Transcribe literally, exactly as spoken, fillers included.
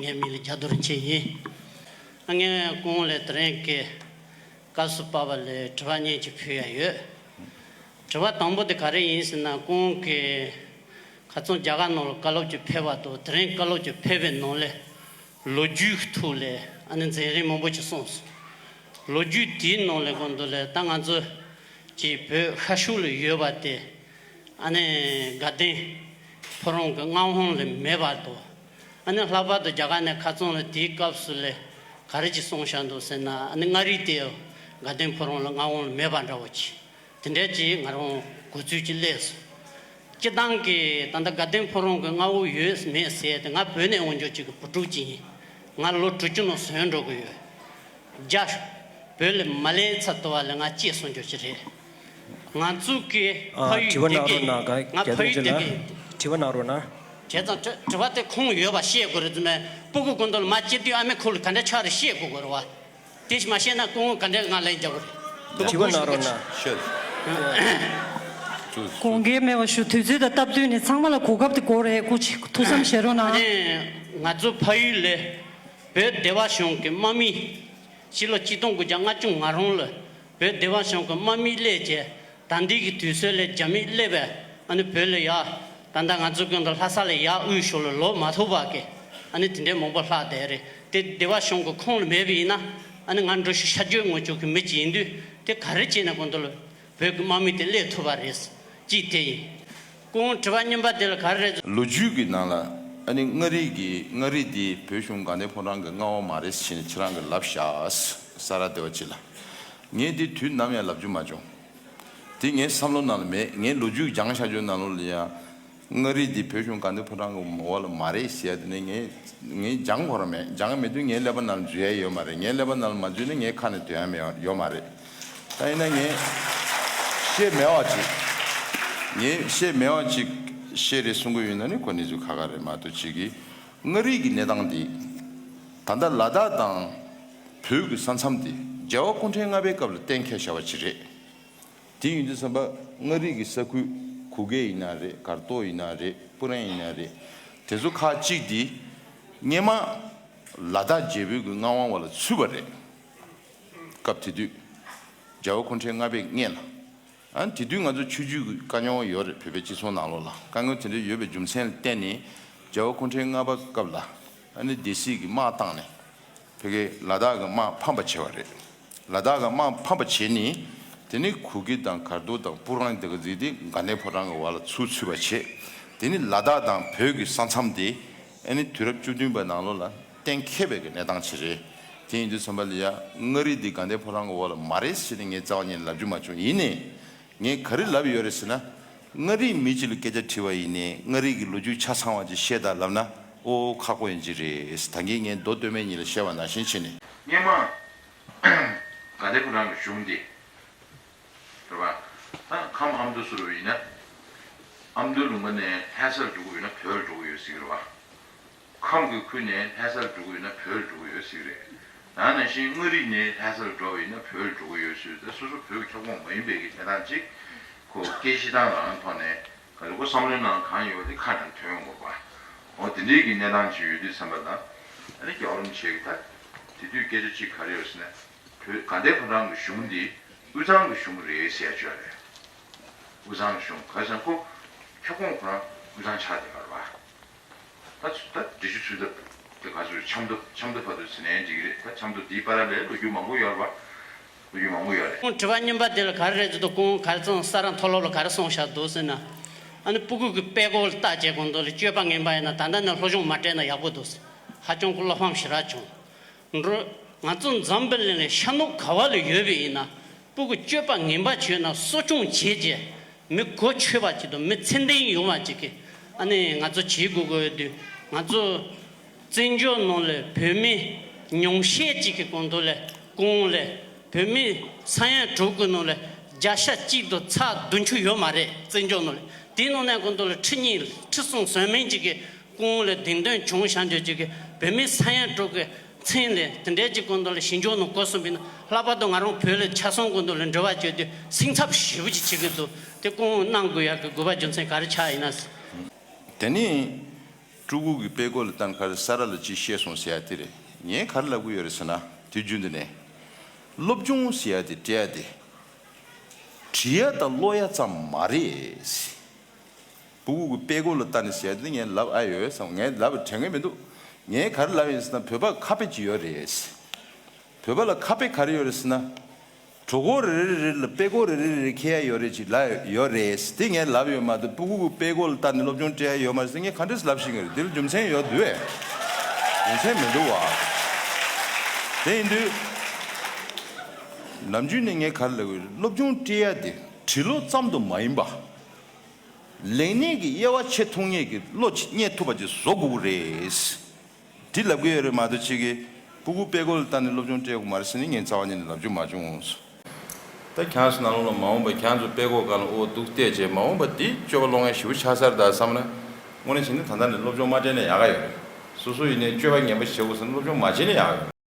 ངའི་མིང་ལ་རྒྱ་རྡོ་རིན་ཆེན་ཡིན། ཨ་ངས་སྐུ་ངོ་ལ་དེ་རིང་གི་སྐབས་སུ་བབས་པ་ལ་དྲི་བ་གཉིས་ཅིག་ཕུལ་ཡ་ཡོད། དྲི་བ་དང་པོ་དེ་ག་རེ་ཡིན་ཟེར་ན་སྐུ་ངོ་གིས་ཁ་སང་རྒྱ་གར་ནང་ལ་བཀའ་སློབ་ཅིག་ཕེབས་པ་དང་དེ་རིང་བཀའ་སློབ་ཅིག་ཕེབས་པའི་ནང་ལ་ལོ་རྒྱུས་ཀྱི་ཐོག་ལ་ཨ་ནི་མཛད་རིམ་མང་པོ་ཅིག་གསུངས་སོང་། ལོ་རྒྱུས་དེའི་ནང་ལ་སྐུ་མདུན་ལ་ད་ང་ཚོ་གི་བོད་ཤར་ཕྱོགས་ལ་ཡོད་པ་དེ་ཨ་ནི་དགའ་ལྡན་ཕོ་བྲང་གི་མངའ་དབང་ལ་མེད་པ་དང་། ཨ་ནི་ལྷག་པར་དུ་རྒྱ་གར་ནས་ཁ་སང་ལ་དེའི་སྐབས་སུ་ལ་ག་རེ་ཅིག་གསུངས་བཞག་འདུག་ཟེར་ན་ཨ་ནི་མངའ་རིས་དེ་དགའ་ལྡན་ཕོ་བྲང་ལ་མངའ་དབང་ལ་མེད་པ་འདྲ་བོ་ཅིག་དེ་འདྲ་ཅིག་ང་རང་གོ་ཚུལ་ཅིག་སླེབས་སོང་། སྤྱིར་བཏང་གི་ད་ལྟ་དགའ་ལྡན་ཕོ་བྲང་གི་མངའ་འོག་ཡོད་མེད་ཟེར་ཏེ་ང་བོད་ནས་འོང་ཆོག་ཅིག་གི་བུ་ཕྲུག་ཅིག་ཡིན། ང་ལོ་དྲུག་ཅུ་ནང་སོན་འགྲོ་གི་ཡོད། རྒྱ་བོད་ལ་མ་སླེབས་ཚར་དུས་ལ་ང་སྐྱེས་སོང་ཆོག་ཅིག་རེད། ང་ཚོ་གི་ཨ་ཕ་ཡུལ་དྲི་བ་དེ་གནང་གི་རོགས་གནང་། ག་ང་རྒྱ་ཕ་ཡུལ་དེ་གི་དྲི་བ་གནང་རོགས་གནང་། བྱས་ཙང་དྲི་དྲི་བ་དེ་ཁུངས་ཡོད་པ་བཤད་དགོས་རེད་ཙམ་མས། སྤུ་གུ་ཀུན་ཏུ་ལ་མ་སྐྱེས་དུས་ཨ་མའི་ཁུག་ལ་ག་འདྲ་ཆགས་རེད་བཤད་དགོས་དགོས་རེད་བ། དེ་ཞིག་མ་བཤད་ན་སྐུ་ངོ་ག་འདྲ་ང་ལན་རྒྱག་དགོས་རེད། དྲི་བ་གནང་རོགས་གནང་། ཤོད། དགོངས་འགལ་མེད་པ་ཞུ། དུས་ཚོད་དང་སྟབས་བསྟུན་ནས་ཚང་མ་ལ་གོ་སྐབས་དེ་དགོས་རེད། སྐུ་མཁྱེན་ཐུགས་བསམ་བཞེས་རོགས་གནང་། ཨ་ནི་ང་ཚོ་ཕ་ཡུལ་ལ་བོད་སྡེ་པ་གཞུང་གི་དམག་མི་ཕྱི་ལོ་ཆིག་སྟོང་དགུ་བརྒྱ་ལྔ་བཅུ་ང་རང་ལ་བོད་སྡེ་པ་གཞུང་གི་དམག་མི་སླེབས་རྗེས་ད་ལྟའི་གི་དུས་ཚོད་ལ་རྒྱ་མི་སླེབས་པས་ཨ་ནི་བོད་ལ་ཡ་ད་ལྟ་ང་ཚོ་ཀུན་ཏུ་ལྷ་ས་ལ་ཡར་དབུས་ཕྱོགས་ལ་ལོག་མ་ཐུབ་པ་གི་ཨ་ནི་དེ་འདྲའི་མང་པོ་ལྷག་བསྡད་རེད། དེ་སྡེ་པ་གཞུང་གི་ཁོངས་ལ་མེད་པ་ཡིན་ན་ཨ་ནི་ང་འགྲོ་ཤི་ཤ་རྒྱུས་ངོ་ཅོག་གི་མི་གཅིག་ཡིན་དུས་དེ་ག་རེ་བྱས་ན་ཀུན་ཏུ་ལ་བོད་ཀྱི་དམག་མི་དེ་སླེབས་ཐུབ་པ་རེད། གཅིག་དེ་ཡིན། སྐུ་ངོ་དྲི་བ་གཉིས་པ་དེ་ལ་ག་རེ་རེད། ལོ་རྒྱུས་ཀྱི་ནང་ལ་ཨ་ནི་མངའ་རིས་ཀྱི་མངའ་རིས་འདི་བོད་གཞུང་དགའ་ལྡན་ཕོ་བྲང་གི་མངའ་དབང་མ་རེད་ཟེར་ནས་ཁྱེད་རང་གིས་ལབ་བཞག་ས་ར་སྡེ་བ་སྤྱི་ལ། ངས་འདི་དུས་ནམ་ཡང་ལབ་རྒྱུ་མ་བྱུང་། དེ་ངའི་བསམ་བློ་ནང་ལ་མེད། ངས་ལོ་རྒྱུས་སྦྱངས་བཞག་རྒྱུ་ནང་ལོགས་ལ་ཡང་མངའ་རིས་འདི་བོད་གཞུང་དགའ་ལྡན་ཕོ་བྲང་གི་འོག་ལ་མ་རེད་ཟེར་ཡ་དེ་ནི་ངས་ངས་སྦྱང་དགོས་ར་མེད། སྦྱང་མེད་དུས་ངའི་ཀླད་པ་ནང་ལ་འཛུལ་ཡ་ཡོད་མ་རེད། ངའི་ཀླད་པ་ནང་ལ་མ་འཛུལ་ན་ངའི་ཁ་ནས་ཐོན་ཡ་མེད་ཡོད་མ་རེད། ད་ཡིན་ན་ངས་བཤད་མེད་པ་ཅིག་ངས་བཤད་མེད་པ་ཅིག་བཤད་རེད་གསུང་གི་ཡོད་ན་ནི་ཁོ་གནས་ཚུལ་ཁག་ཁག་རེད་མ་གཏོགས་ཅིག་གིས་མངའ་རིས་ཀྱི་གནས་སྟངས་འདི་ད་ལྟ་ལ་དྭགས་དང་བོད་ཀྱི་ས་མཚམས་འདི་རྒྱལ་བ་སྐུ་ཕྲེང་ལྔ་པའི་སྐབས་ལ་གཏན་འཁེལ་བཞག་པ་ཅིག་རེད། དེ་ཡིན་དུས་ཙམ་པ་མངའ་རིས་ཀྱི་ས་ཁུལ་གུ་གེ་ཡིན་ན་རེད། མགར་ཏོ་ཡིན་ན་རེད། སྤུ་རན་ཡིན་ན་རེད། དེ་ཚོ་ཁག་གཅིག་འདི་སྔས་མ་ལ་དྭགས་རྒྱལ་པོའི་གི་མངའ་དབང་བ་ལ་ཚུད་པ་རེད། སྐབས་དེ་དུས་རྒྱལ་བ་སྐུ་ཕྲེང་ལྔ་པའི་སྔོན་ལ། ཨ་དེ་དུས་ང་ཚོ་ཆོས་བརྒྱུད་ཀྱི་དཀའ་རྙོག་ཡོད་རེད། བོད་པའི་སྤྱི་ཚོགས་ནང་ལོགས་ལ་དཀའ་རྙོག་དེ་འདྲ་ཡོད་པའི་རྒྱུ་མཚན་ལ་བརྟེན་ནས་རྒྱལ་བ་སྐུ་ཕྲེང་ལྔ་པ་སྐབས་ལ་ཨ་ནི་སྡེ་སྲིད་ཀྱི་དམག་བཏང་ནས་ཕ་གིའི་ལ་དྭགས་ཀྱི་དམག་ཕམ་པ་བྱས་པ་རེད། ལ་དྭགས་ཀྱི་དམག་ཕམ་པ་བྱས་ནས་དེ་ནི་གུ་གེ་དང་མགར་ཏོ་དང་སྤུ་རན་དེ་ག་ཟིག་དེ་དགའ་ལྡན་ཕོ་བྲང་གི་འོག་ལ་ཚུར་ཚུད་པ་བྱས། དེ་ནི་ལ་དྭགས་དང་བོད་ཀྱི་ས་མཚམས་དེ་ཨ་ནི་དུས་རབས་བཅུ་བདུན་པ་ནང་ལོགས་ལ་གཏན་འཁེལ་བའི་གི་གནས་སྟངས་ཅིག་རེད། དེ་ཡིན་དུས་ཙམ་པ་ལ་ཡ་མངའ་རིས་འདི་དགའ་ལྡན་ཕོ་བྲང་གི་འོག་ལ་མ་རེད་ཟེར་ནས་ངས་རྩ་བ་ཉིད་ནས་ལབ་རྒྱུ་མ་བྱུང་། ཡིན་ནའི་ངས་ག་རེ་ལབ་ཡོད་རེད་ཟེར་ན། མངའ་རིས་མི་གཅིག་ལ་སྐད་ཆ་དྲིས་པ་ཡིན་ནའི་མངའ་རིས་ཀྱི་ལོ་རྒྱུས་ཆ་ཚང་བ་ཅིག་བཤད་དང་ལབ་ན་ཨོ་ཁག་པོ་ཡིན་གྱི་རེད། ད་གིན་ངས་མདོ་སྟོད་སྨད་གཉིས་ལ་བཤད་པ་ནང་བཞིན་བྱས་ནས། སྔོན་མ་དགའ་ལྡན་ཕོ་བྲང་གི་གཞུང་འདི་རེད་པ། ད་ཁམས་ཨ་མདོ་ཟེར་བ་ཡིན་ན་ཨ་མདོ་ལུང་པ་ནས་ལྷ་སར་འགྲོ་གི་ཡོད་ན་བོད་ལ་འགྲོ་གི་ཡོད་ཟེར་གི་རེད་པ། ཁམས་ཀྱི་ཁུལ་ནས་ལྷ་སར་འགྲོ་གི་ཡོད་ན་བོད་ལ་འགྲོ་གི་ཡོད་ཟེར་གི་རེད། ད་ནང་བཞིན་མངའ་རིས་ནས་ལྷ་སར་འགྲོ་བ་ཡིན་ན་བོད་ལ་འགྲོ་གི་ཡོད་ཟེར། ད་སོ་སོ་བོད་ཀྱི་ཁྱབ་ཁོངས་མ་ཡིན་པའི་གི་གནས་སྟངས་ཅིག་ཁོ་སྐད་བཤད་སྟངས་རང་ཐོག་ནས་ག་རེ་ཁོ་བསམ་བློའི་ནང་གང་ཡོད་དེ་ཁ་ནང་ཐོན་ཡོང་དགོས་པ། འོ་དེ་འདྲའི་གི་གནས་སྟངས་ཅིག་ཡོད་དུས་ཙམ་པ་ལ་ཨ་ནི་རྒྱལ་བ་རིན་པོ་ཆེ་གི་ད་དེ་དུས་སྐད་ཆ་ཅིག་ག་རེ་ཡོད་ཟེར་ན། བོད་དགའ་ལྡན་ཕོ་བྲང་གི་གཞུང་འདི་དབུས་གཙང་གི་གཞུང་རེད་ཟེར་ཡ་ཅིག་ཡོད་རེད། དབུས་གཙང་གི་གཞུང་ག་རེ་ཟེར་ན་ཁོ་ཁྱབ་ཁོངས་ཁོ་རང་དབུས་གཙང་ཆགས་བསྡད་པ་རེད་པ། ད་ད་འབྲི་ཆུ་ཆུ་ཚོད་དེ་ག་ཚོད་ཆབ་མདོ་ཆབ་མདོ་བར་དུ་ཟིན་ནའི་འགྲིག་གི་རེད། ད་ཆབ་མདོ་འདིའི་བར་ལ་ལོ་རྒྱུས་མང་པོ་ཡོད་རེད་པ། ལོ་རྒྱུས་མང་པོ་ཡོད་རེད། ཁོང་དྲི་བ་གཉིས་པ་དེ་ལ་ག་རེ་རེད་ཟེར་དུས་ཁོང་ག་རེ་ཙང་ས་ར་མཐོ་སློབ་ལ་ག་རེ་གསུངས་བཞག་འདུག་ཟེར་ན། ཨ་ནི་སྤུ་གུ་གི་དཔེ་ཁོ་ལ་བལྟ་བྱས་གོང་དུ་ལ་སྤྱོད་པ་ངན་པ་ཡིན་ན་ད་ལྟ་ནས་སློབ་སྦྱོང་མ་སྤྲད་ན་ཡག་པོ་འདུག་ཟེར། ཧ་ཅང་གི་བློ་ཕམ་ཞེ་དྲག་བྱུང་། འགྲོ། ང་ཚོ་འཛམ་བུ་གླིང་ལ་ཤར་ནུབ་ག་བ་ལ་ཡོད་པ་ཡིན་ན་སྤུ་གུ་སྤྱོད་པ་ངན་པ་བྱས་ན་གསོ་སྐྱོང་བྱས་རྗེས་མི་གོ་ཆོད་པ་ཅིག་དང་མི་ཚད་ལྡན་ཡོང་བ་ཅིག་གི་ཨ་ནི་ང་ཚོ་བྱེད་དགོས་དགོས་ཡོད་དུས་ང་ཚོ་བཙན་བྱོལ་ནང་ལ་བོད་མི་ཉུང་ཤས་ཅིག་གི་གོང་དུ་ལ་གོང་ལ་བོད་མི་ས་ཡ་དྲུག་གི་ནང་ལ་བརྒྱ་ཆ་གཅིག་དང་ཚེག་བདུན་ཅུ་ཡོད་མ་རེད། བཙན་བྱོལ་ནང་ལ་དེའི་ནང་ནས་གོང་དུ་ལ་ཁྲི་གཉིས་ཁྲི་གསུམ་ཟོན་མིན་ཅིག་གི་ཁོང་ལ་བདེན་དོན་བྱུང་བཞག་འཇོག་ཅིག་གི་བོད་མི་ས་ཡ་དྲུག་གི་མཚན་ལས་དེ་འདྲའི་ཅིག་ཀུན་ཏུ་ལ་ཞི་འཇོག་ནང་བཀོད་སོང་བས་ན་ལྷག་པར་དུ་ང་རང་བོད་ལ་ཆ་ཚང་ཀུན་ཏུ་ལ་འབྲེལ་བ་བྱེད་དུས་སེམས་འཚབ་ཞེ་པོ་ཅིག་བྱེད་ཀྱི་འདུག་དེ་སྐུ་ངོ་གནང་དགོས་ཡག་གི་དགོས་པ་རྒྱུ་མཚན་ག་རེ་ཆགས་ཡིན་ན། དེ་ནི་ ཕྲུ་གུ་གི་དཔེ་ཁོག་ལ་བལྟས་ནས་ག་རེ་ས་ར་ལ་ཅིག་བཤད་སོང་ཟེར་ཡ་དེ་རེད། ངས་ག་རེ་ལབ་ཀྱི་ཡོད་རེད་ཟེར་ན། དུས་རྒྱུན་དུ་ནས་སློབ་སྦྱོང་ཟེར་ཡ་དེ་སྤྲད་ཡ་དེ་བྲིས་ཡ་དང་ཀློག་ཡ་ཙམ་མ་རེད། ཕྲུ་གུ་གི་དཔེ་ཁོག་ལ་བལྟས་ནས་ཟེར་ཡ་དེ་ངས་ལབ་ཨ་ཡོད་བསམ། ངས་ལབ་དྲན་གི་མི་འདུག། ངས་ག་རེ་ལབ་ཡིན་ཟེར་ན། བོད་པ་ཁ་དཔེ་ཅིག་ཡོད་རེད། བོད་པ་ལ་ཁ་དཔེ་ག་རེ་ཡོད་རེད་ཟེར་ན། གྲོད་ཁོག་རེ་རེ་རེ་ལ་དཔེ་ཁོག་རེ་རེ་རེ་འཁྱེར་ཡ་ཡོད་རེད་ཅེས་ལབ་ཡོད་རེད། དེ་ངས་ལབ་ཡོད་མ་གཏོགས་ཕྲུ་གུ་གི་དཔེ་ཁོག་ལ་བལྟས་ནས་སློབ་སྦྱོང་སྤྲད་ཡ་ཡོད་མ་རེད་ཟེར་ངས་ག་འདྲས་ལབ་ཤེས་ཀྱི་རེད། འདིར་རྒྱུ་མཚན་ཡོད་དུས། རྒྱུ་མཚན་མི་འདུག་བ། དེ་ཡིན་དུས་ནམ་རྒྱུན་ནས་ངས་ག་རེ་ལབ་ཀྱི་ཡོད་རེད། སློབ་སྦྱོང་སྤྲད་ཡ་དེ་བྲིས་ཀློག་ཙམ་དུ་མ་ཡིན་པ། ལེགས་གནས་ཀྱི་དབྱེ་བ་ཕྱེ་ཐུབ་མཁན་གྱི་བློ་ཅིག་རྙེད་ཐུབ་པ་ཅིག་བཟོ་དགོས་ཀྱི་རེད། འདི་ལབ་ཀྱི་ཡོད་རེད་མ་གཏོགས་ཅིག་གིས་ཕྲུ་གུ་དཔེ་ཁོག་ལ་བལྟས་ནས་སློབ་སྦྱོང་སྤྲད་དགོས་མ་རེད་ཟེར་ནས་ངས་རྩ་བ་ཉིད་ནས་ལབ་རྒྱུ་མ་བྱུང་། ད་ཁྱེད་ཚོ་ནང་ལོགས་ལ་མ་འོངས་པ་ཁྱེད་ཚོ་དཔེ་ཁོག་སྒང་ལ་འོ་འདུག་བལྟས་བྱས་མ་འོངས་པ་འདི་སྤྱོད་པ་ལོག་མཁན་ཞེ་པོ་ཆགས་ས་རེད་ད་བསམ་ན། དངོས་གནས་བྱས་ན་ད་ལྟ་ནས་སློབ་སྦྱོང་མ་སྤྲད་ན་ཡག་ག་ཡོད་རེད། སོ་སོ་ཡིན་ནའི་སྤྱོད་པ་ངན་པ་བྱེད་དགོས་ཟེར་ན་སློབ་སྦྱོང་མ་བྱས་ན་ཡག་ག་ཡོད་རེད།